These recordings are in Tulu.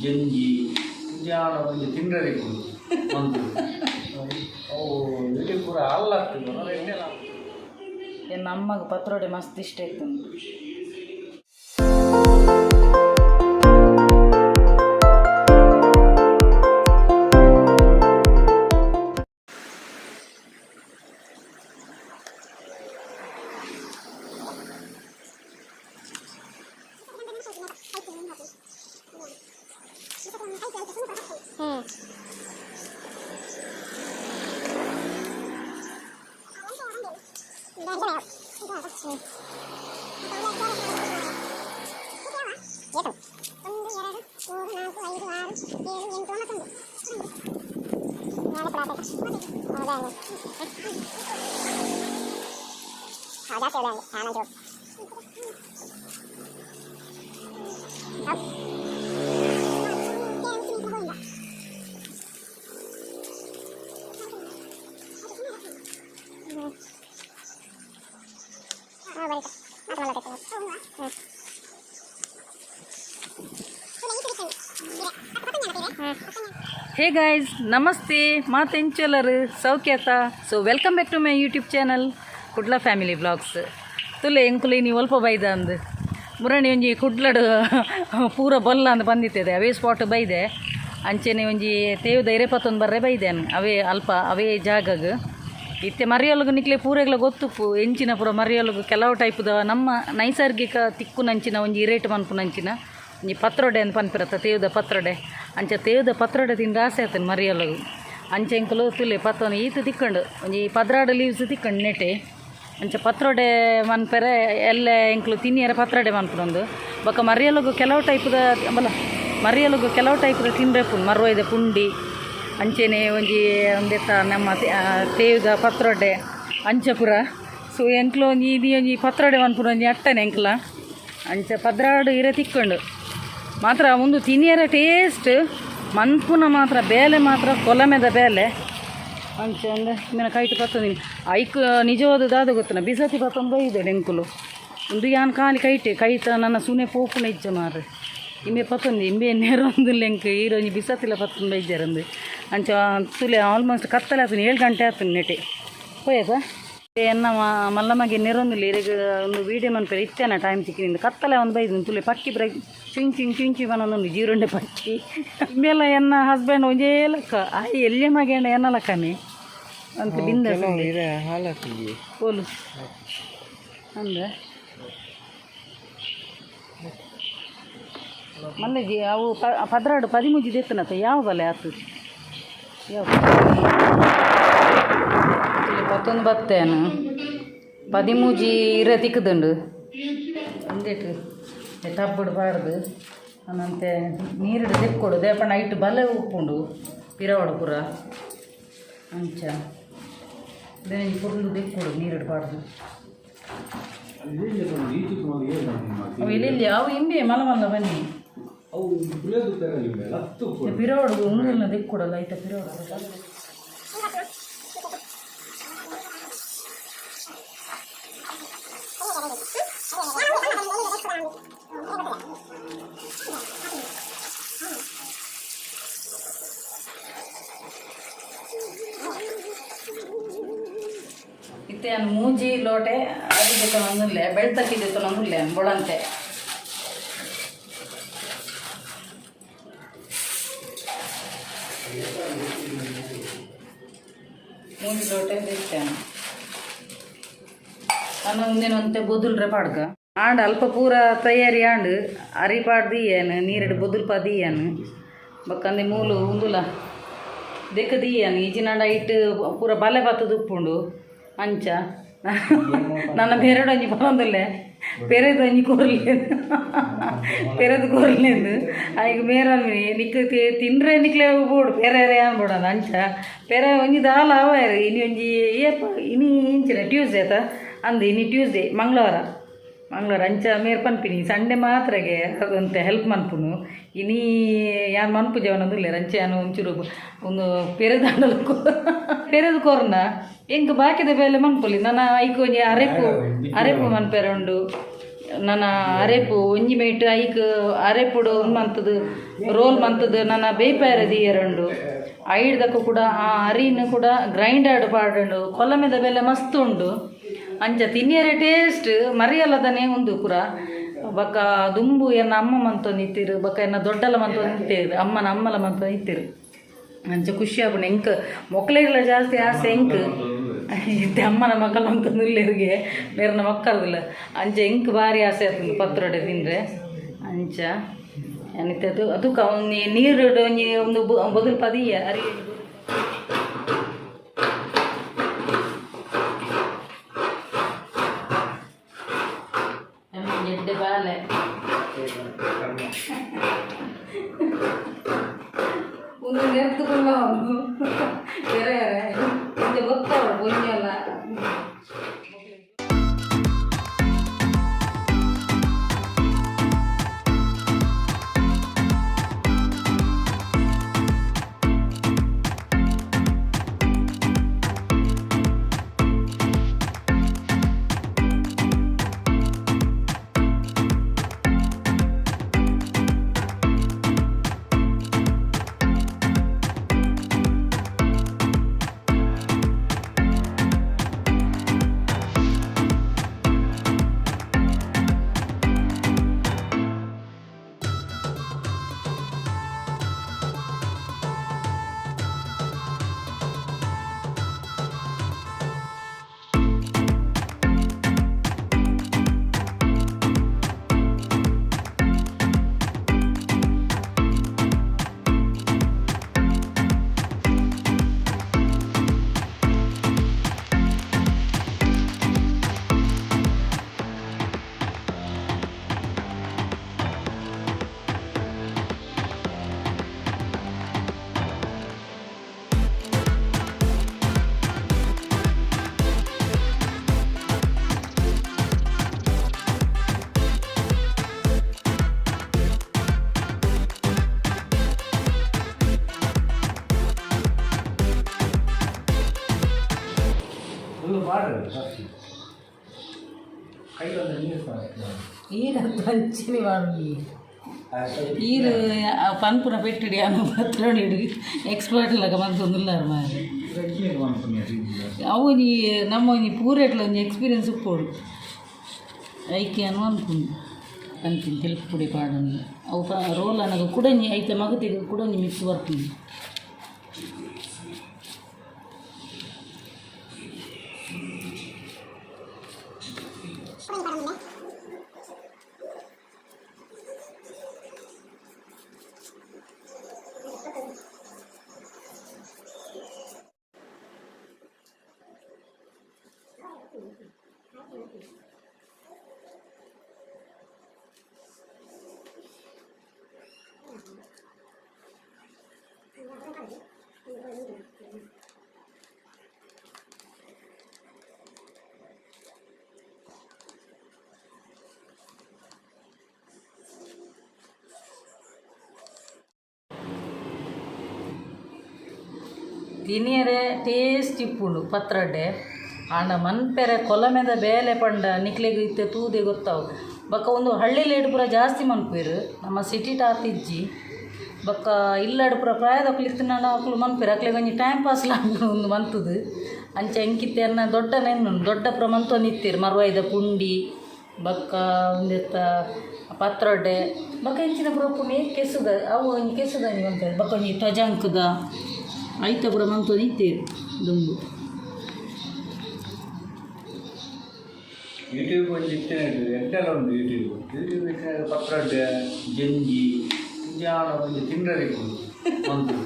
ಜಂಜಿ ಜಾಣ ಒಂಜಿ ತಿಂಡರೆ ಮಂತು ಅವು ಇಡೀ ಪೂರ ಅಲ್ಲಾಗ್ತದೆ ಎಣ್ಣೆ. ಎನ್ನ ಅಮ್ಮಗ ಪತ್ರೊಡೆ ಮಸ್ತ್ ಇಷ್ಟ ಇತ್ತು. ಹೇ ಗಾಯ್ಸ್, ನಮಸ್ತೆ. ಮಾತೆಂಚಲರು ಸೌಖ್ಯತ? So welcome back to my YouTube channel Kudla family blogs. ತುಲೆ ಎಂಕುಲು ನೀವು ಅಲ್ಪ ಬೈದ ಅಂದು ಮುರಣಿ ಒಂಜಿ ಕುಡ್ಲಡು ಪೂರ ಬೊಲ್ಲ ಅಂದ್ ಬಂದಿತ್ತದೆ. ಅವೇ ಸ್ಪಾಟ್ ಬೈದೆ. ಅಂಚೆನೆ ಒಂಜಿ ತೇವು ಧೈರ್ಯ ಪತ್ತೊಂದು ಬರ್ರೆ ಬೈದೆ ಅವೇ ಅಲ್ಪ ಅವೇ ಜಾಗಗ್. ಇತ್ತೆ ಮರಿಯೊಲಗು ನಿಕ್ಲೆ ಪೂರೆಗ್ಲ ಗೊತ್ತುಪ್ಪು ಎಂಚಿನ ಪೂರ ಮರಿಯೊಲಗು ಕೆಲವು ಟೈಪುದ ನಮ್ಮ ನೈಸರ್ಗಿಕ ತಿಕ್ಕುನಂಚಿನ ಒಂಜಿ ಇರೇಟ್ ಮನ್ಪುನಂಚಿನ ಒಂಜಿ ಪತ್ರೊಡೆ ಅಂದ್ ಪನ್ಪಿರತ್ತ ತೇವುದ ಪತ್ರೊಡೆ. ಅಂಚ ತೇವುದ ಪತ್ರೊಡೆ ತಿಂದ ಆಸೆ ಆತನ ಮರಿಯೊಲಗು. ಅಂಚೆ ಎಂಕುಲು ತುಲೆ ಪತ್ತೊಂದು ಈತ ತಿಕ್ಕಂಡು ಒಂಜಿ 12 ಲೀವ್ಸ್ ತಿಕ್ಕಂಡು ನೆಟೆ. ಅಂಚ ಪತ್ರೊಡೆ ಮನ್ಪೆರೆ ಎಲ್ಲೆ ಎಂಕುಲು ತಿನ್ನಿಯರ ಪತ್ರೊಡೆ ಮನ್ಪುನೊಂದು. ಬೊಕ್ಕ ಮರಿಯೊಲಗು ಕೆಲವು ಟೈಪುದ ಬಲ ಮರಿಯೊಲಗು ಕೆಲವು ಟೈಪುದ ತಿಂಡ್ರೆ ಮರ್ವೈದ ಪುಂಡಿ ಅಂಚೆನೆ ಒಂಜಿ ಒಂದೆತ್ತ ನಮ್ಮ ತೇವುದ ಪತ್ರೊಡೆ ಅಂಚಪುರ. ಸೊ ಎಂಕ್ಲು ಒಂಜಿ ಇದು ಒಂಜಿ ಪತ್ರೊಡೆ ಮನ್ಪುನ ಒಂಜಿ ಅಟ್ಟನೆ ಎಂಕ್ಲ. ಅಂಚ 12 ಇರೆ ತಿಕ್ಕಂಡು ಮಾತ್ರ ಒಂದು ತಿನಿಯರ ಟೇಸ್ಟ್ ಮನ್ಪುನ ಮಾತ್ರ ಬೇಲೆ ಮಾತ್ರ ಕೊಲಮೆದ ಬೇಲೆ. ಅಂಚ ಅಂದ್ರೆ ಇನ್ನ ಕೈಟ್ ಪತ್ತೊಂದಿನಿ ಐಕ್ ನಿಜವಾದ ದಾದ ಗೊತ್ತನ ಬಿಸತಿ ಪತ್ತೊಂದು ಬೈದೆ ಎಂಕುಲು ಒಂದು ಯಾನ್ ಖಾಲಿ ಕೈಟೆ ಕೈತ ನನ್ನ ಸುನೆ ಪೋಪುನ ಇಜ್ಜ ಮಾರ್ರೆ. ಇಂಬೆ ಪತ್ತೊಂದು ಇಂಬೆ ನೇರೊಂದು ಲೆಂಕ್ ಈರೊಂಜಿ ಬಿಸತಿಲ ಪತ್ತೊಂದು ಬೈಜಾರಂದು. ಅಂಚ ತುಲೆ ಆಲ್ಮೋಸ್ಟ್ ಕತ್ತಲೆ ಆತುನಿ, 7 ಗಂಟೆ ಆತುನಿ ನೆಟೆ ಪೋಯಸ ಎನ್ನ ಮಲ್ಲಮಗೆ ನೆರೊಂದಿಲ್ಲ. ಇರೆಗ್ ಒಂದು ವೀಡಿಯೋ ಮನ್ಪೆರೆ ಇತ್ತೇನ ಟೈಮ್ ತಿಕ್ಕಿನಿಂದ ಕತ್ತಲೆ ಒಂದು ಬೈದು ತುಲೆ ಪಕ್ಕಿ ಬ್ರ ಚುಂಚಿ ಚುಂಚಿ ಚುಂಚಿ ಬನೊಂದು ಜೀರುಂಡೆ ಪಕ್ಕಿ. ಇಂಬೆಲ್ಲ ಎನ್ನ ಹಸ್ಬೆಂಡ್ ಒಂಜೇ ಲೆಕ್ಕ ಆಯ್ ಎಲ್ಯ ಮಗೇಂಡ ಎನ್ನ ಲೆಕ್ಕನೆ ಅಂತ ಬಿಂದ ಓಲು ಅಂದೆ ಮಲ್ಲೆಜಿ ಅವು 12 ಪದಿಮೂಜಿ ದೆತ್ತನತ ಯಾವ ಬಲೆ ಆತು ಯಾವ ಪತ್ತೊಂದು ಬತ್ತೇನು ಪದಿಮೂಜಿ ಇರ ತಿಕ್ಕದುಂಡು ಅಂದೇಟು ಟಬ್ಬುಡು ಪಾಡ್ದು ಅನಂತೆ ನೀರುಡು ತೆಕ್ಕೊಡು ದೇಪಣ್ಣ ಐಟ್ ಬಲೆ ಉಪ್ಪುಂಡು ಪಿರವಡು ಪೂರ ಅಂಚ ದೇಂಜಿ ಪುರ್ಲು ದೆಕ್ಕೊಡು ನೀರುಡು ಪಾಡ್ದು. ಅವು ಎಲ್ಲೆಲ್ಲಿ ಅವು ಇಂಬೆ ಮಲ್ಲ ಮಲ್ಲ ಬನ್ನಿ ಪಿರವಡು ಉಂಗುಲ್ನ ದೆಕ್ಕೊಡಲ್ಲ ಐತ ಪಿರವಡು. ಇತ್ತೆ ನಾನು ಮೂಜಿ ಲೋಟೆ ಅದು ಜೊತೆ ಬೆಳ್ತಕ್ಕಿ ಜೊತೆ ಒಂದುಲ್ಲೆ ಬೊಳಂತೆ. ಮೂಜಿ ಲೋಟೆ ತೆಗ್ತೇನೆ ನಾನು. ಒಂದೇನು ಬೊದುಲ್ರೆ ಪಾಡ್ಕ ಆಂಡ್ ಅಲ್ಪ ಪೂರ ತಯಾರಿ ಆಂಡ್ ಅರಿ ಪಾಡ್ದು ನೀರಡು ಬೊದುಲ್ ಪಾದೀಯನು ಬೊಕ್ಕಂದೆ ಮೂಲು ಉಂದುಲ ದೆಕ್ಕ ದೀಯನು ಈಜಿನಾಂಡ ಇಟ್ಟು ಪೂರ ಬಲೆ ಬತ್ತದ ಉಪ್ಪುಂಡು. ಅಂಚ ನನ್ನ ಬೇರೆಡ್ ಒಂಜಿ ಬರೊಂದುಲ್ಲೆ ಪೆರೆದು ಒಂಜಿ ಕೊರ್ಲೇನು ಪೆರೆದು ಕೊರ್ಲೇನು ಐಕ್ ಮೇರನ್ಮಿನಿ ನಿಕ್ ತಿಂಡ್ರೆ ನಿಕ್ಲೆ ಬೋಡು ಪೆರೆ ಯಾನ್ ಬೋಡು ಅಂಚ ಪೆರೆ ಒಂಜಿ ದಾಲ ಆವಾಯರ್ ಇನಿ ಒಂಜಿ ಏಪ ಇನಿ ಇಂಚಿನ ಟ್ಯೂಸ್ಡೇ ಆತ ಅಂದು ಇನಿ ಟ್ಯೂಸ್ಡೇ ಮಂಗಳವಾರ ಮಂಗಳವಾರ ಅಂಚ ಮೇರ್ ಪನ್ಪಿನಿ ಸಂಡೆ ಮಾತ್ರಗೆ ಒಂತೆ ಹೆಲ್ಪ್ ಮನ್ಪುನು ಇನಿ ಯಾನ್ ಮನ್ಪು ಜವನಂದುಲ್ಲೆರ್. ಅಂಚ ಯಾನ್ ಒಂಚೂರು ಒಂದು ಪೆರೆದಾಂಡಲ ಪೆರೆದು ಕೊರ್ನ ಎಂಕ್ ಬಾಕಿದ ಬೇಲೆ ಮನ್ಪೊಲಿ. ನನ ಐಕ್ ಒಂಜಿ ಅರೆಪು ಅರೆಪು ಮನ್ಪೆರೆ ಉಂಡು. ನನ ಅರೆಪು ಒಂಜಿ ಮೇಟ್ ಐಕ್ ಅರೆಪುಡು ಮಂತದು ರೋಲ್ ಮಂತದು ನನ್ನ ಬೇಪಾರ ದೀಯರುಂಡು. ಐಡ್ದಕ್ಕ ಕೂಡ ಆ ಅರಿನ ಕೂಡ ಗ್ರೈಂಡರ್ಡ್ ಪಾಡುಂಡು. ಕೊಲಮೆದ ಬೆಲೆ ಮಸ್ತ್ ಉಂಡು. ಅಂಚ ತಿನ್ನಿಯರೆ ಟೇಸ್ಟ್ ಮರಿಯಲ್ಲದನೇ ಉಂದು ಪೂರ. ಬೊಕ್ಕ ದುಂಬು ಎನ್ನ ಅಮ್ಮ ಮಂತೊಂದು ಇತ್ತೀರು, ಬೊಕ್ಕ ಎನ್ನ ದೊಡ್ಡಲ ಮಂತೊಂದು ಇತ್ತೀರು, ಅಮ್ಮನ ಅಮ್ಮಲ ಮಂತೊಂದು ಇತ್ತೀರು. ಅಂಚ ಖುಷಿ ಆಪುಂಡು ಎಂಕ್. ಮೊಕ್ಲೆಗ್ಲ ಜಾಸ್ತಿ ಆಸೆ ಎಂಕ್. ಇತ್ತೆ ಅಮ್ಮನ ಮಕ್ಕಳು ಮಂತೊಂದು ಉಲ್ಲೆರ್ಗೆ ಮೇರ್ನ ಮಕ್ಕಳದಿಲ್ಲ. ಅಂಚ ಎಂಕ್ ಭಾರಿ ಆಸೆ ಆತುಂಡು ಪತ್ರೊಡೆ ತಿಂದರೆ. ಅಂಚ ಅನಿತೆ ಅದು ಅದಕ್ಕೆ ಒಂಜಿ ನೀರು ಒಂಜಿ ಒಂದು ಬೊದಲು ಪದಿಯ ಅರಿ. ಎಡ್ಡೆ ಬಾಲೆ ಒಂದು ನೆರ್ತುಕೊಳ್ಳ ಒಂದು ಬೇರೆ ಒಂಜಿ ಗೊತ್ತವಳು ಪೊಂಜಲ್ಲ. ಫುಲ್ ಮಾಡ್ರಿ ಫಸ್ಟ್ ಕೈಗೊಂದು ನೀರು. ಈರ ಅಂಚಿನಿ ಮಾಡಿ ಈರು ಪನ್ಪುನ ಪೆಟ್ಟಿಡಿ ಅನು ಪತ್ರೊಡೆ ಎಕ್ಸ್ಪರ್ಟ್ ಲಕ ಮಂತೊಂದುಲ್ಲಾರ್ ಮಾರ್ರೆ. ಅವು ಒಂಜಿ ನಮ್ಮ ಒಂಜಿ ಪೂರೆಟ್ಲ ಒಂಜಿ ಎಕ್ಸ್ಪೀರಿಯನ್ಸ್ ಉಪ್ಪೊಡು. ಐಕೆ ಅನು ಅನ್ಪುಂಡು ಪನ್ಪಿನ ತೆಲುಪು ಪುಡಿ ಪಾಡೊಂದು ಅವು ರೋಲ್ ಅನಗ ಕುಡೊಂಜಿ ಐತ ಮಗತಿಗೆ ಕುಡೊಂಜಿ ಮಿಕ್ಸ್ ಬರ್ಪುಂಡು. ತಿನಿಯರೆ ಟೇಸ್ಟ್ ಇಪ್ಪುಂಡು ಪತ್ರೊಡೆ. ಆಂಡ ಮನ್ಪೆರೆ ಕೊಲಮೆದ ಬೇಲೆ ಪಂಡ ನಿಕ್ಲೆಗ್ ಇತ್ತೆ ತೂದೆ ಗೊತ್ತಾವು. ಬೊಕ್ಕ ಒಂದು ಹಳ್ಳಿಲೇಡ್ ಪೂರ ಜಾಸ್ತಿ ಮನ್ಪುವೆರ್, ನಮ್ಮ ಸಿಟಿ ಆತಿಜ್ಜಿ. ಬೊಕ್ಕ ಇಲ್ಲಡ್ ಪೂರ ಪ್ರಾಯದಕುಲು ಇತ್ತಿನಾಂಡ ಅಕುಲು ಮನ್ಪೆರ್. ಅಕ್ಲೆಗ್ ಒಂಜಿ ಟೈಮ್ ಪಾಸ್ ಒಂದು ಮಂತುದು. ಅಂಚ ಎಂಕಿತ್ತೆ ಎನ್ನ ದೊಡ್ಡ ನೆನ್ನುಂಡು, ದೊಡ್ಡ ಪೂರ ಮಂತೊಂದು ಇತ್ತೆರ್. ಮರ್ವಾಯಿದ ಪುಂಡಿ ಬೊಕ್ಕ ಉಂದೆತ್ತ ಪತ್ರೊಡೆ ಬೊಕ್ಕ ಇಂಚಿನ ಪೂರ ಉಪ್ಪುನಿ ಕೆಸುದ ಅವು ಒಂಜಿ ಕೆಸುದ ಒಂಜಿ ಮನ್ಪೆರ್. ಬೊಕ್ಕ ಒಂಜಿ ತೊಜಂಕುದ ಐತ ಪೂರ ಮಂತೊಂದು ಇತ್ತೆರ್ ದುಂಬು. ಯೂಟ್ಯೂಬ್ ಒಂಜಿ ಇತ್ತೇನೆ ಎಡ್ಡೆಲ ಉಂಡು ಯೂಟ್ಯೂಬ್. ಯೂಟ್ಯೂಬ್ ಇತ್ತಿನ ಪತ್ರೊಡೆ ಜಂಜಿ ಇಂಜಾನ ಒಂಜಿ ತಿಂಡ್ರೆ ಮಂತು.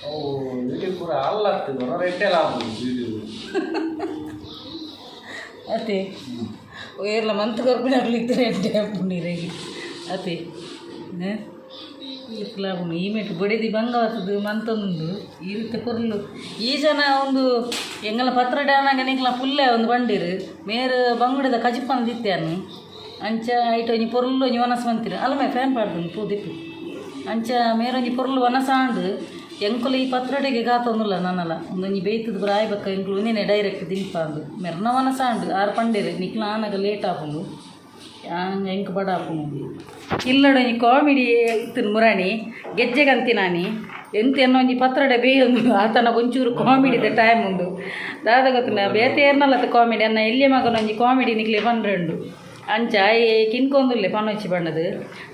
ಅವು ಯೂಟ್ಯೂಬ್ ಪೂರ ಅಲ್ಲತ್ತು ಹೊರ ಎಡ್ಡೆಲ ಆಪುಂಡು ಯೂಟ್ಯೂಬ್. ಅತೆ ಏರ್ಲ ಮಂತ್ ಕೊರ್ಪಿನ ಇತ್ತರೆ ಎಡ್ಡೆ ಆಪುಂಡು ಇರೆಗ್. ಅತೆ ಇತ್ಲ ಆಪುಂಡು. ಈ ಮೇಟ್ ಬೊಡೆದಿ ಬಂಗವಾತದು ಮಂತೊಂದುಂಡು. ಈ ರೀತಿ ಪೊರ್ಲು ಈ ಜನ ಒಂದು ಎಂಗಲ ಪತ್ರೊಡೆ ಆನಗ ನಿಕ್ಲ ಪುಲ್ಲೆ ಒಂದು ಬಂಡಿರು ಮೇರ್ ಬಂಗುಡೆದ ಕಜಿಪಂದು ದಿತ್ತೆನು. ಅಂಚ ಐಟ್ ಒಂಜಿ ಪೊರ್ಲು ಒಂಜಿ ವನಸ್ ಮಂತಿರು ಅಲ್ಲ ಮೇ ಫ್ಯಾನ್ ಪಾಡ್ದುಂಡು ಪೂ ದಿಪ್ಪು. ಅಂಚ ಮೇರೊಂಜಿ ಪೊರ್ಲು ವನಸ ಆಂಡ್. ಎಂಕುಲು ಈ ಪತ್ರೊಡೆಗೆ ಗಾತೊಂದುಲ್ಲ ನನಲ ಒಂದೊಂಜಿ ಬೇಯ್ತದ ಪೂರ ಆಯ್ ಬೊಕ್ಕ ಎಂಕುಲು ಒಂಜೆನೆ ಡೈರೆಕ್ಟ್ ದಿನ್ಪಾಂದು. ಮೆರ್ನ ವನಸ ಆಂಡ್. ಆರ್ ಪಂಡೆರ್ ನಿಕ್ಲ ಆನಗ ಲೇಟ್ ಆಪುಂಡು. ಎಂಕ್ ಬಡ ಆಪುಂಡು ಇಲ್ಲಡ ಒಂಜಿ ಕಾಮಿಡಿ ಇತ್ತಿನ ಮುರಾಣಿ ಗೆಜ್ಜೆಗಂತಿನಾನಿ ಎಂತ ಎನ್ನ ಒಂಜಿ ಪತ್ರೊಡೆ ಬೇಯೊಂದು ಆತನ ಒಂಚೂರು ಕಾಮಿಡಿದ ಟೈಮ್ ಉಂಡು ದಾದ ಗೊತ್ತುಂಡ ಬೇತೆ ಏರ್ನಲ್ಲತ್ತ ಕಾಮಿಡಿ ಅನ್ನ ಎಲ್ಲಿಯ ಮಗನ ಒಂಜಿ ಕಾಮಿಡಿ ನಿಕ್ಲೆ ಪನ್ರೆಂಡು ಅಂಚ ಈ ಕಿನ್ಕೊಂದುಲ್ಲೆ ಪನೊಚ್ಚಿ ಬಣ್ಣದು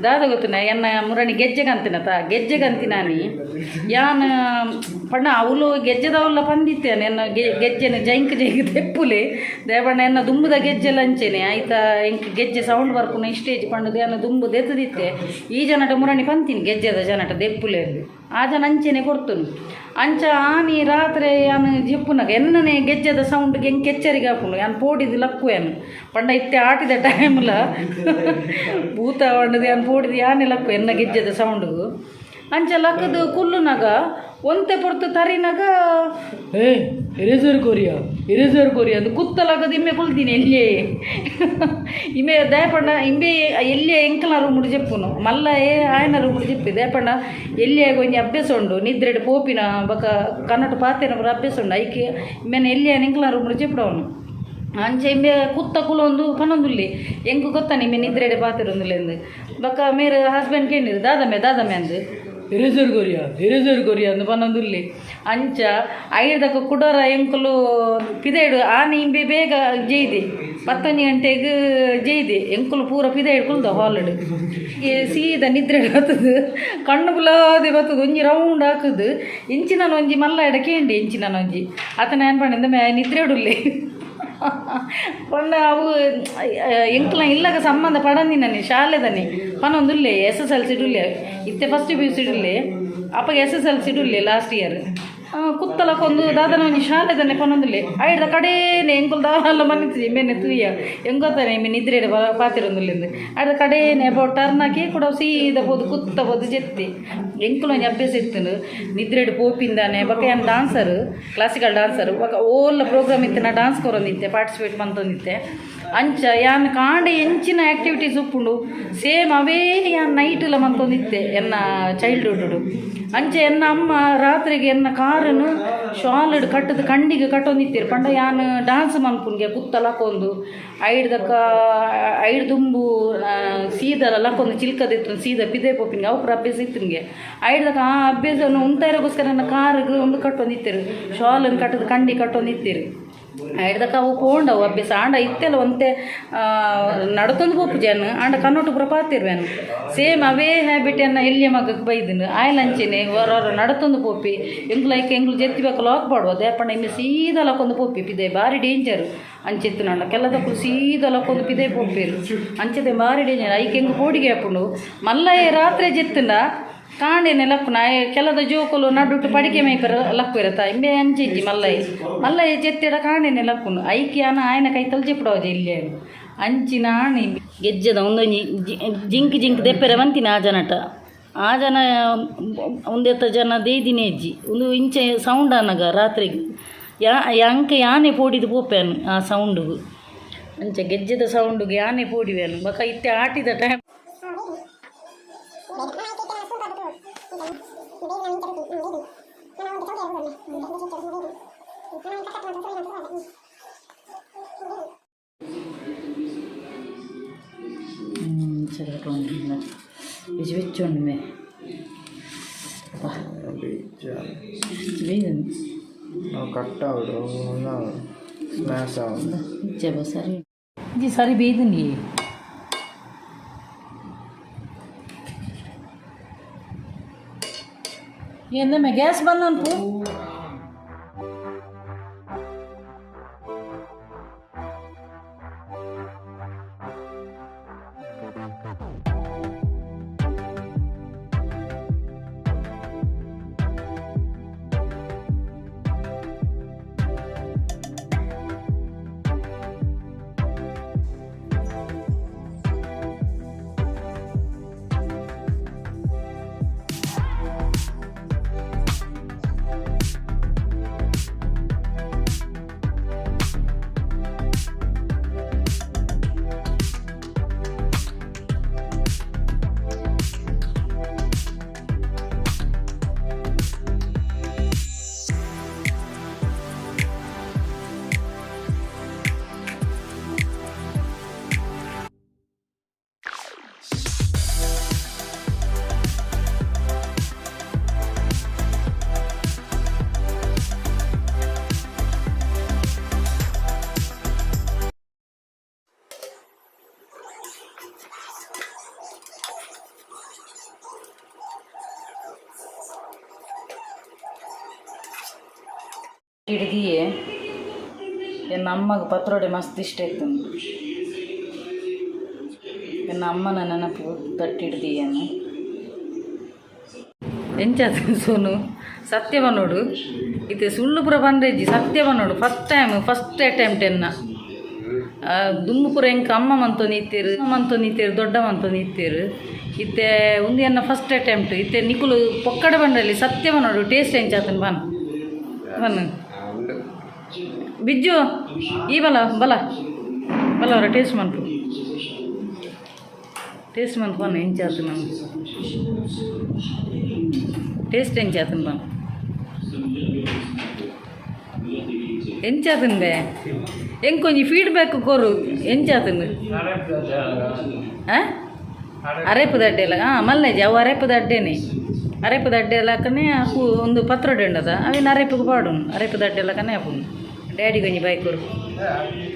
ದಾದ ಗೊತ್ತುಂಡ ಎನ್ನ ಮುರಾಣಿ ಗೆಜ್ಜೆಗಂತಿನತ ಗೆಜ್ಜೆಗಂತಿನಾನಿ ಯಾನ್ ಪಂಡ ಅವಳು ಗೆಜ್ಜೆದವಲ್ಲ ಪಂದಿತ್ತೇನೆ ಎನ್ನ ಗೆಜ್ಜೆನ ಜೈಂಕ್ ಜೈಂಕ್ ತೆಪ್ಪುಲೆ ದೇವಣ್ಣ ಎನ್ನ ದುಂಬುದ ಗೆಜ್ಜೆಲ ಅಂಚೆನೆ ಆಯ್ತಾ ಎಂಕ್ ಗೆಜ್ಜೆ ಸೌಂಡ್ ಬರ್ಪುನ ಇಷ್ಟೇಜ್ ಪಂಡದು ಎನ್ನ ದುಂಬು ದೆತ್ತದಿತ್ತೆ ಈ ಜನಟ ಮುರಾಣಿ ಪಂತೀನಿ ಗೆಜ್ಜೆದ ಜನಟ ದೆಪ್ಪುಲೆ ಅಂದು ಆ ಜನ ಅಂಚೆನೆ ಕೊಡ್ತುನು ಅಂಚ ಆನಿ ರಾತ್ರಿ ಯಾನ್ ಜೆಪ್ಪುನಗ ಎನ್ನನೆ ಗೆಜ್ಜೆದ ಸೌಂಡ್ಗೆ ಎಂಕ್ ಎಚ್ಚರಿಗೆ ಆಪುಂಡು ಯಾನ್ ಪೋಡಿದು ಲಕ್ಕು ಯಾನ್ ಪಂಡ ಇತ್ತೆ ಆಟಿದ ಟೈಮ್ಲ ಭೂತ ಪಂಡದು ಯಾನ್ ಪೋಡಿದು ಯಾನೆ ಲಕ್ಕು ಎನ್ನ ಗೆಜ್ಜೆದ ಸೌಂಡ್ಗು ಅಂಚ ಲಕ್ಕದು ಕುಲ್ಲುನಗ ಒಂತೆ ಪೊರ್ತು ತರಿನಾಗ ಏ ಎರೇಸರ್ ಕೊರಿಯಾ ಎರೇಸರ್ ಕೊರಿಯಾ ಅಂದು ಕುತ್ತಲಾಗದು ಇಮ್ಮೆ ಕುಲ್ತೀನಿ ಎಲ್ಲಿಯೇ ಇಮ್ಮೆ ದಯಪಂಡ ಇಂಬೆ ಎಲ್ಲಿಯ ಎಂಕಲ ರೂಮುಡು ಜೆಪ್ಪುನು ಮಲ್ಲ ಏ ಆಯನ ರೂಮುಡು ಜೆಪ್ಪಿ ದಯಪಂಡ ಎಲ್ಲಿಯಾಗ ಒಂಜಿ ಅಭ್ಯಾಸ ಉಂಡು ನಿದ್ರೆಡ್ ಪೋಪಿನ ಬೊಕ ಕನ್ನಡ ಪಾತೆನ ಪೂರ ಅಭ್ಯಾಸ ಉಂಡು ಐಕೆ ಇಮ್ಮೆನ ಎಲ್ಲಿಯ ಎಂಕಲ ರೂಮುಡು ಜೆಪ್ಪಡವನು ಅಂಚ ಇಂಬೆ ಕುತ್ತ ಕುಲೊಂದು ಪನೊಂದುಲ್ಲೆ ಎಂಕ್ ಗೊತ್ತಾನೆ ಇಂಬೆ ನಿದ್ರೆಡೆ ಪಾತೆರೊಂದುಲ್ಲೆಂದು ಬೊಕ ಮೇರ್ ಹಸ್ಬೆಂಡ್ ಕೇಂಡಿರು ದಾದಮ್ಮೆ ದಾದಮ್ಮೆ ಅಂದು ಎರೇಸರ್ ಕೊರಿಯಾ ಎರೇಸರ್ ಕೊರಿಯಾ ಅಂದು ಪನೊಂದುಲ್ಲೆ ಅಂಚ ಐದಕ್ಕ ಕುಡೋರ ಎಂಕುಲು ಪಿದೇಡು ಆನೆ ಇಂಬೆ ಬೇಗ ಜೈದೆ 11 ಗಂಟೆಗೆ ಜೈದೆ ಎಂಕುಲು ಪೂರ ಪಿದೇಡು ಕುಲ್ದ ಹಾಲಡು ಸೀದಾ ನಿದ್ರೆ ಬರ್ತದೆ ಕಣ್ಣು ಬುಲಾದೆ ಬರ್ತದೆ ಒಂಜಿ ರೌಂಡ್ ಹಾಕುದು ಇಂಚಿನ ಒಂಜಿ ಮಲ್ಲ ಎಡ ಕೇಂಡಿ ಇಂಚಿನ ಒಂಜಿ ಆತನ ಏನ್ ಪಂಡ ಮೇ ನಿದ್ರೆ ಉಡುಲ್ಲೆ ಪಂಡ ಅವು ಎಂಕ್ಲ ಇಲ್ಲಗ ಸಂಬಂಧ ಪಡಂದಿನನಿ ಶಾಲೆದನಿ ಪನೊಂದುಲ್ಲೆ ಎಸ್ ಎಸ್ ಎಲ್ ಸಿ ಡುಲ್ಲೆ ಇತ್ತೆ ಫಸ್ಟ್ ಪಿ ಯು ಸಿ ಡುಲ್ಲೆ ಅಪ್ಪಗೆ ಎಸ್ ಎಸ್ ಎಲ್ ಸಿ ಡುಲ್ಲೆ ಲಾಸ್ಟ್ ಇಯರ್ ಕುತ್ತಲಕ್ಕೊಂದು ದಾದನ ಒಂಜಿ ಶಾಲೆದನೆ ಪನೊಂದುಲ್ಲೆ ಐಡ್ದ ಕಡೇನೆ ಎಂಕುಲು ದಾಲ ಮನಿತಿಜಿ ಮೇನೆ ತೂಯ ಎಂಗೊತ್ತಾನೆ ಇಮ್ಮೆ ನಿದ್ರೆಡೆ ಪಾತಿರೊಂದುಲ್ಲೆಂದು ಐಡ್ದ ಕಡೇನೆ ಅಬೌಟ್ ಟರ್ನ್ ಹಾಕಿ ಕೂಡ ಸೀದ ಪೋದು ಕುತ್ತ ಪೋದು ಜೆತ್ತಿ ಎಂಕುಲು ಒಂಜಿ ಅಭ್ಯಾಸ ಇತ್ತು ನಿದ್ರೆಡ್ ಪೋಪಿಂದಾನೆ ಬೊಕ ಯಾನ್ ಡಾನ್ಸರ್ ಕ್ಲಾಸಿಕಲ್ ಡಾನ್ಸರ್ ಬೊಕ ಓಲ್ಲ ಪ್ರೋಗ್ರಾಮ್ ಇತ್ತು ನಾ ಡಾನ್ಸ್ ಕೊರೊಂದಿತ್ತೆ ಪಾರ್ಟಿಸಿಪೇಟ್ ಮಂತೊಂದಿತ್ತೆ ಅಂಚ ಯಾನ್ ಕಾಂಡೆ ಎಂಚಿನ ಆ್ಯಕ್ಟಿವಿಟೀಸ್ ಉಪ್ಪುಂಡು ಸೇಮ್ ಅವೇ ಯಾನ್ ನೈಟುಲ ಮಂತೊಂದಿತ್ತೆ ಎನ್ನ ಚೈಲ್ಡ್ಹುಡ್ ಅಂಚ ಎನ್ನ ಅಮ್ಮ ರಾತ್ರಿಗೆ ಎನ್ನ ಕಾರನ್ನು ಶಾಲಡ್ ಕಟ್ಟದ ಕಂಡಿಗೆ ಕಟ್ಟೊಂದಿತ್ತೀರು ಪಂಡ ಯಾನ್ ಡಾನ್ಸ್ ಮನ್ಪುನ್ಗೆ ಕುತ್ತ ಲಕ್ಕೊಂದು ಐಡ್ದಕ್ಕ ಐಡ್ ದುಂಬು ಸೀದಲ ಲಕ್ಕೊಂದು ಚಿಲ್ಕದಿತ್ತು ಸೀದ ಪಿದೆ ಪೋಪಿನ್ಗೆ ಅವು ಅಭ್ಯಾಸ ಇತ್ತು ಐಡ್ದಕ್ಕ ಆ ಅಭ್ಯಾಸವನ್ನು ಉಂತಾಯಿರೋಗೋಸ್ಕರ ನನ್ನ ಕಾರಿಗೆ ಒಂದು ಕಟ್ಟೊಂದಿತ್ತೀರು ಶಾಲನ್ನು ಕಟ್ಟದ ಕಂಡಿ ಕಟ್ಟೊಂದಿತ್ತೀರು ಐಡ್ದಕ್ಕ ಅವು ಪೋಂಡವು ಅಭ್ಯಾಸ ಆಂಡ ಇತ್ತೆಲ್ಲ ಒಂತೆ ನಡತೊಂದು ಪೋಪು ಜನ ಆಂಡ ಕನ್ನೋಟು ಪೂರ ಪಾತಿರ್ವೇನು ಸೇಮ್ ಅವೇ ಹ್ಯಾಬಿಟ್ ಅನ್ನ ಎಲ್ಲಿಯ ಮಗಕ್ಕೆ ಬೈದನು ಆಯ್ಲ್ ಅಂಚೆನೆ ಹೊರ ಹೊರ ನಡತೊಂದು ಪೋಪಿ ಎಂಗ್ಲು ಐಕ್ ಎಂಗ್ಲು ಜೆತ್ತಿ ಬೇಕು ಲಾಕ್ ಪಾಡುವ ದೇಪಣ್ಣ ಇನ್ನು ಸೀದಾ ಲಕ್ಕೊಂದು ಪೋಪಿ ಪಿದೆ ಭಾರಿ ಡೇಂಜರ್ ಅಂಚೆತ್ತು ನಣ್ಣ ಕೆಲದಕ್ಕೂ ಸೀದಾ ಲಕ್ಕೊಂದು ಪಿದೆ ಪೋಪಿರು ಅಂಚೆದೆ ಭಾರಿ ಡೇಂಜರ್ ಐಕ್ ಎಂಗ್ ಪೋಡಿಗೆ ಆಪುಂಡು ಮಲ್ಲಯ್ಯ ರಾತ್ರಿ ಜೆತ್ತುಂಡ ಕಾಂಡೆನೆ ಲಕ್ಕುನ ಕೆಲದ ಜೋಕುಲು ನಡುಟು ಪಡಿಕೆ ಮೇಪರ ಲಕ್ಕು ಇರತ್ತ ಇಂಬೆ ಅಂಚಿಜ್ಜಿ ಮಲ್ಲಯ್ಯ ಮಲ್ಲಯ್ಯ ಜೆತ್ತಿಡ ಕಾಂಡೆನೆ ಲಕ್ಕುನು ಐಕ್ಯಾನ ಆಯನ ಕೈ ತಲ್ಜಿಪಡೋಜಿ ಇಲ್ಲಿ ಅಂಚಿನ ಆಣಿ ಗೆಜ್ಜೆದ ಒಂದೊಂಜಿ ಜಿಂಕ್ ಜಿಂಕ್ ದೆಪ್ಪೆರೆ ಬಂತಿನ ಆ ಜನಟ ಆ ಜನ ಒಂದೆತ್ತ ಜನ ದೇದಿನೇ ಅಜ್ಜಿ ಒಂದು ಇಂಚೆ ಸೌಂಡ್ ಅನಗ ರಾತ್ರಿಗೆ ಯಾ ಯಾಂಕ ಯಾನೆ ಪೋಡಿದು ಪೋಪೆನು ಆ ಸೌಂಡುಗು ಅಂಚೆ ಗೆಜ್ಜೆದ ಸೌಂಡುಗೆ ಯಾನೆ ಪೋಡಿವೆನು ಬಕ ಇತ್ತೆ ಆಟಿದ ಟೈಮ್ ಬೆಚ್ಚ ಬೆಚ್ಚ ಉಂಡು ಮೇ ಕಟ್ ಆವಡು ಸ್ಮ್ಯಾಶ್ ಆವಡು ಸರಿ ಜಿ ಸರಿ ಬೇಯ್ದು ఏందమ్మా గ్యాస్ బంద్ అనుకో. ಹಿಡ್ದಿಯೇ ಎನ್ನ ಅಮ್ಮಗೆ ಪತ್ರೊಡೆ ಮಸ್ತ್ ಇಷ್ಟ ಇತ್ತು. ಎನ್ನ ಅಮ್ಮನ ನೆನಪು ತಟ್ಟಿಡ್ದಿಯೇನು. ಎಂಚಾತ ಸೋನು? ಸತ್ಯ ಬನ್ನೋಡು, ಇತ್ತೆ ಸುಳ್ಳು ಪೂರ ಬಂದೆಜ್ಜಿ. ಸತ್ಯ ಬನ್ನೋಡು, ಫಸ್ಟ್ ಟೈಮ್, ಫಸ್ಟ್ ಅಟೆಂಪ್ಟ್ ಎನ್ನ. ದುಂಬು ಪೂರ ಎಂಕ್ ಅಮ್ಮ ಮಂತೊಂದು ಇತ್ತೆರ್, ಮಂತೊಂದು ಇತ್ತೆರ್, ದೊಡ್ಡ ಮಂತೊಂದು ಇತ್ತೆರ್. ಇತ್ತೆ ಉಂದು ಎನ್ನ ಫಸ್ಟ್ ಅಟೆಂಪ್ಟ್. ಇತ್ತೆ ನಿಕುಲು ಪೊಕ್ಕಡೆ ಬಂಡಲ್ಲಿ, ಸತ್ಯ ಬನ್ನೋಡು, ಟೇಸ್ಟ್ ಎಂಚಾತನ್ ಬನ್ ಬನ್. ಬಿಜ್ಜು, ಈ ಬಲ ಬಲ ಬಲ ಅವರ ಟೇಸ್ಟ್ ಮನ್ಪು, ಟೇಸ್ಟ್ ಮನ್ಪು ಬನ್. ಎಂಚಾತು ನಾನು ಟೇಸ್ಟ್ ಎಂಚಾತನ್ ಬನ್. ಎಂಚಾತಂದೆ? ಎಂಕೊಂಜಿ ಫೀಡ್ಬ್ಯಾಕ್ ಕೊರು, ಎಂಚಾತಂದು? ಹಾಂ, ಅರೆಪುದ ಅಡ್ಡೆ ಎಲ್ಲ. ಹಾಂ, ಮಲ್ಲೇಜಿ ಅವು ಅರೆಪುದ ಅಡ್ಡೆನೆ. ಅರೆಪುದ ಅಡ್ಡೆ ಎಲ್ಲ ಅಪ್ಪು ಒಂದು ಪತ್ರೊಡೆ ಉಂಡದ, ಅವಿನ ಅರೆಪುಗೆ ಪಾಡುನು. ಅರೆಪುದ ಅಡ್ಡೆ ಎಲ್ಲ ಕನೆ ಅಪ್ಪುನು. ಡ್ಯಾಡಿ ಒಂಜಿ ಬಾಯ್ ಕೊರು.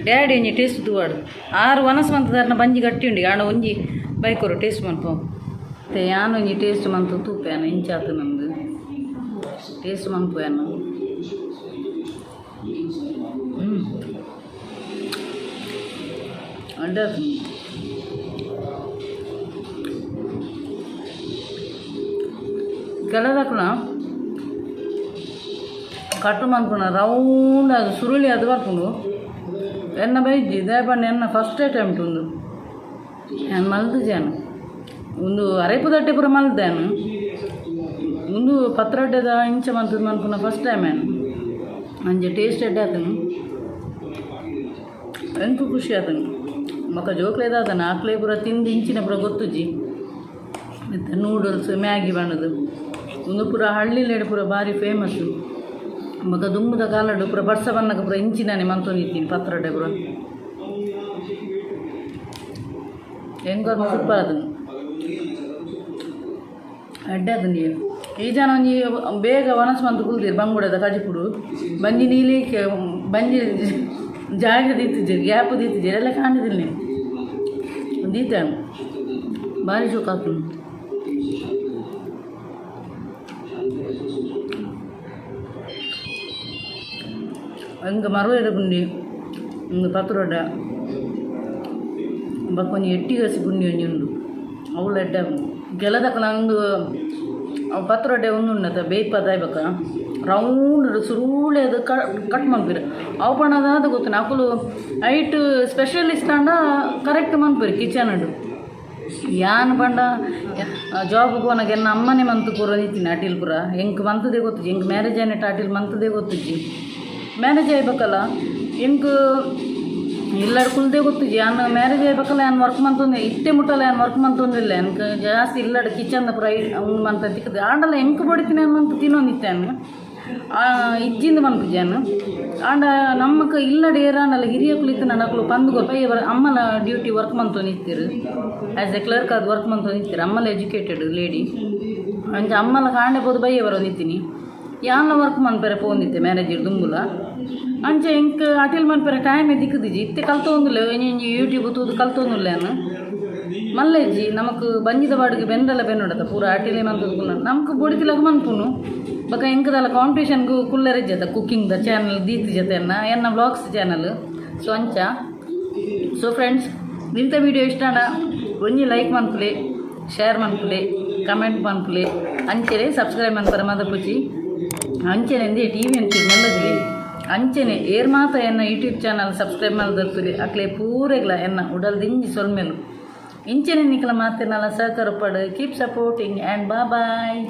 ಡ್ಯಾಡಿ ಒಂಜಿ ಟೇಸ್ಟ್ ತೂವಾಡು. ಆರು ವನಸ್ ಮಂತದಾರನ ಬಂಜಿ ಗಟ್ಟಿ ಉಂಡು. ಆಂಡ ಒಂಜಿ ಬಾಯ್ ಕೊರು, ಟೇಸ್ಟ್ ಮನ್ಪು. ಮತ್ತೆ ಯಾನ್ ಒಂಜಿ ಟೇಸ್ಟ್ ಮಂತು ತೂಪೆ ಇಂಚಾತು ನಂದು. ಟೇಸ್ಟ್ ಮನ್ಪು ಯಾನು. ಅಡ್ಡೆ ಆತು. ಕೆಲದಕ್ಕನ ಕಟ್ಟು ಮನ್ಪುನ ರೌಂಡ್, ಅದು ಸುರುಳಿ ಅದು ಬರ್ಪುಂಡು. ಎನ್ನ ಬೈಜಿ ದೇಪಣ್ಣ, ಎನ್ನ ಫಸ್ಟ್ ಅಟೆಂಪ್ಟ್ ಉಂದು. ಯಾನ್ ಮಲ್ದುಜಾನು ಉಂದು. ಅರೆಪು ದಟ್ಟೆ ಪೂರ ಮಲ್ದಾನು. ಉಂದು ಪತ್ರೊಡ್ಡೆದ ಇಂಚ ಮಂತುದು ಮನ್ಪುನ ಫಸ್ಟ್ ಟೈಮ್ ಏನು. ಅಂಚ ಟೇಸ್ಟ್ ಎಡ್ಡೆ ಆತನು, ಎಂಕು ಖುಷಿ ಆತನು. ಬೊಕ ಜೋಕ್ಲೇದಾತನ ಆಕ್ಲೆ ಪೂರ ತಿಂದು ಇಂಚಿನ ಪೂರ ಗೊತ್ತುಜಿ. ಮತ್ತು ನೂಡಲ್ಸ್, ಮ್ಯಾಗಿ ಬಣ್ಣದು. ಉಂದು ಪೂರ ಹಳ್ಳಿಲೇಡ್ ಪೂರ ಭಾರಿ ಫೇಮಸ್ಸು. ಬೊಕ ದುಂಬುದ ಕಾಲಡ್ ಪೂರ ಬರ್ಸ ಬನ್ನಗ ಪೂರ ಇಂಚಿನಾನೆ ಮಂತೊಂದಿತ್ತೀನಿ ಪತ್ರೊಡೆ ಪೂರ. ಎಂಕ್ ಸೂಪರ್ ಆತುಂಡು, ಎಡ್ಡೆ ಆತುಂಡು. ಈ ಜನ ಒಂಜಿ ಬೇಗ ವನಸ್ ಮಂತ್ ಕುಲ್ದಿರು. ಬಂಗುಡೆದ ಕಜಿಪುಡು ಬಂಜಿ ನೀಲಿಕ್ಕೆ ಬಂಜಿ ಜಾಗ ದೀತಿದ್ದೀರಿ, ಗ್ಯಾಪ್ ದೀತಿದ್ದೀರಿ ಎಲ್ಲ ಕಾಣಿದಿಲ್ಲ ನೀವು ದೀತ. ಭಾರಿ ಶೋಕ್ ಆಗ್ತದೆ. ಹಂಗೆ ಮರವೇದ ಪುಂಡಿ ಒಂದು ಪತ್ರೊಡೆ, ಬೊಕ ಒಂಜಿ ಎಟ್ಟಿಗಸಿ ಪುಂಡಿ ಒಂಜಿ ಉಂಡು, ಅವುಲ ಎಡ್ಡೆ. ಗೆಲದಕಲ ಒಂದು ಅವು ಪತ್ರೊಡೆ ಒಂದು ಉಂಡತ ಬೇಯ್ಪದ ಬೊಕ ರೌಂಡ್ ಸುರುಳಿ ಅದು ಕಟ್ ಮನ್ಪೆರ್. ಅವು ಪಂಡ ಗೊತ್ತು ಅಕುಲು ಐಟ್ ಸ್ಪೆಷಲಿಸ್ಟ್ ಆಂಡ ಕರೆಕ್ಟ್ ಮನ್ಪೆರ್ ಕಿಚನ್. ಯಾನ್ ಪಂಡ ಜಾಬ್ ಪೋನಗ ಎನ್ನ ಅಮ್ಮನೆ ಮಂತ್ ಕೊರೊಂದಿತ್ತಿನಿ ಅಟಿಲ್ ಪೂರ. ಎಂಕ್ ಮಂತುದೇ ಗೊತ್ತುಜಿ. ಎಂಕ್ ಮ್ಯಾರೇಜ್ ಆಯಿನೆಟ್ ಅಟಿಲ್ ಮಂತುದೇ ಗೊತ್ತುಜಿ. ಮ್ಯಾರೇಜ್ ಆಯ್ಬೇಕಲ್ಲ, ಎಂಕ್ ಇಲ್ಲಡ್ ಕುಲ್ದೇ ಗೊತ್ತುಜಿ. ಯಾನ್ ಮ್ಯಾರೇಜ್ ಆಯ್ಬೇಕಲ್ಲ, ಯಾನ್ ವರ್ಕ್ ಮಂತೊಂದು ಇತ್ತೆ ಮುಟ್ಟಲ ಯಾನ್ ವರ್ಕ್ ಮಂತೊಂದಿಲ್ಲ. ಎಂಕ್ ಜಾಸ್ತಿ ಇಲ್ಲಡ್ ಕಿಚನ್ ಪೂರ ಉಂದು ಮಂತ ತಿಕ್ಕುದು. ಆಂಡಲ ಎಂಕ್ ಬೊಡಿತಿನ ಮಂತ್ ತಿನ್ನೊಂದಿತ್ತೆ ಯಾನ್, ಇಜ್ಜಿಂದ ಮನ್ಪುಜಿ ಯಾನ್. ಆಂಡ ನಮ್ಮಕ್ ಇಲ್ಲಡ್ ಏರಾಂಡಲ ಹಿರಿಯಕುಲು ಇತ್ತಿನ ಅಕುಲು ಪಂದ್ ಕೊರ್ಪ. ಅಮ್ಮನ ಡ್ಯೂಟಿ ವರ್ಕ್ ಮಂತೊಂದಿತ್ತೆರ್, ಆ್ಯಸ್ ಎ ಕ್ಲರ್ಕ್ ಆದ್ ವರ್ಕ್ ಮಂತೊಂದಿತ್ತೆರ್. ಅಮ್ಮಲ ಎಜುಕೇಟೆಡ್ ಲೇಡಿ. ಅಂಚ ಅಮ್ಮಲ ಕಾಂಡೆ ಪೋದು ಬಯ್ಯ ಬರೋಂದಿತ್ತೀನಿ. ಯಾನ್ಲ ವರ್ಕ್ ಮನ್ಪೆರೆ ಪೋವೊಂದಿತ್ತೆ ಮ್ಯಾರೇಜ್ ದುಂಬುಲ. ಅಂಚ ಎಂಕ್ ಅಟಿಲ್ ಮನ್ಪೆರೆ ಟೈಮ್ ತಿಕ್ಕುದಿಜಿ. ಇತ್ತೆ ಕಲ್ತೊಂದುಲ್ಲೆ, ಒಂಜಿ ಯೂಟ್ಯೂಬ್ ತೂದು ಕಲ್ತೊಂದುಲ್ಲೆ ಯಾನ್. ಮಲ್ಲೆಜ್ಜಿ ನಮಕ್ ಬಂಜಿದ ಬಾಡಿಗೆ ಬೆಂದಲ ಬೆನ್ನೊಡತ ಪೂರ ಅಟಿಲೆ ಮಂತುದು ಕುಲ್ಲ. ನಮಕ್ ಬೊಡಿತಿಲಕ ಮನ್ಪುನು. ಬೊಕ ಎಂಕ್ ದಾಲ ಕಾಂಪಿಟೇಷನ್ಗ್ ಕುಲ್ಲರೆಜ್ಜತ ಕುಕ್ಕಿಂಗ್ ದ ಚಾನಲ್ ದೀತಿಜತೆ ಎನ್ನ ಎನ್ನ ವ್ಲಾಗ್ಸ್ ಚಾನಲ್. ಸೊ ಅಂಚ. ಸೊ ಫ್ರೆಂಡ್ಸ್, ಇಂಥ ವಿಡಿಯೋ ಇಷ್ಟ ಆಂಡ ಒಂಜಿ ಲೈಕ್ ಮನ್ಪುಲೆ, ಶೇರ್ ಮನ್ಪುಲೆ, ಕಮೆಂಟ್ ಮನ್ಪುಲೆ, ಅಂಚನೆ ಸಬ್ಸ್ಕ್ರೈಬ್ ಮನ್ಪರೆ ಮದಪುಜಿ. ಅಂಚನೆ ಟಿ ವಿ ಅಂಚೆ ಮೆಲ್ಲದಿಲೆ. ಅಂಚನೆ ಏರ್ ಮಾತ ಎನ್ನ ಯೂಟ್ಯೂಬ್ ಚಾನಲ್ ಸಬ್ಸ್ಕ್ರೈಬ್ ಮಲ್ದರ್ತುಲಿ, ಅಕ್ಲೆ ಪೂರೆಗ್ಲ ಎನ್ನ ಉಡಲ್ ದಿಂಜಿ ಸೊಲ್ಮೆಲು. ಇಂಚನೆ ನಿಕಲ ಮಾತೆರ್ನಲ ಸಹಕಾರ ಪಡ್. Keep supporting and bye.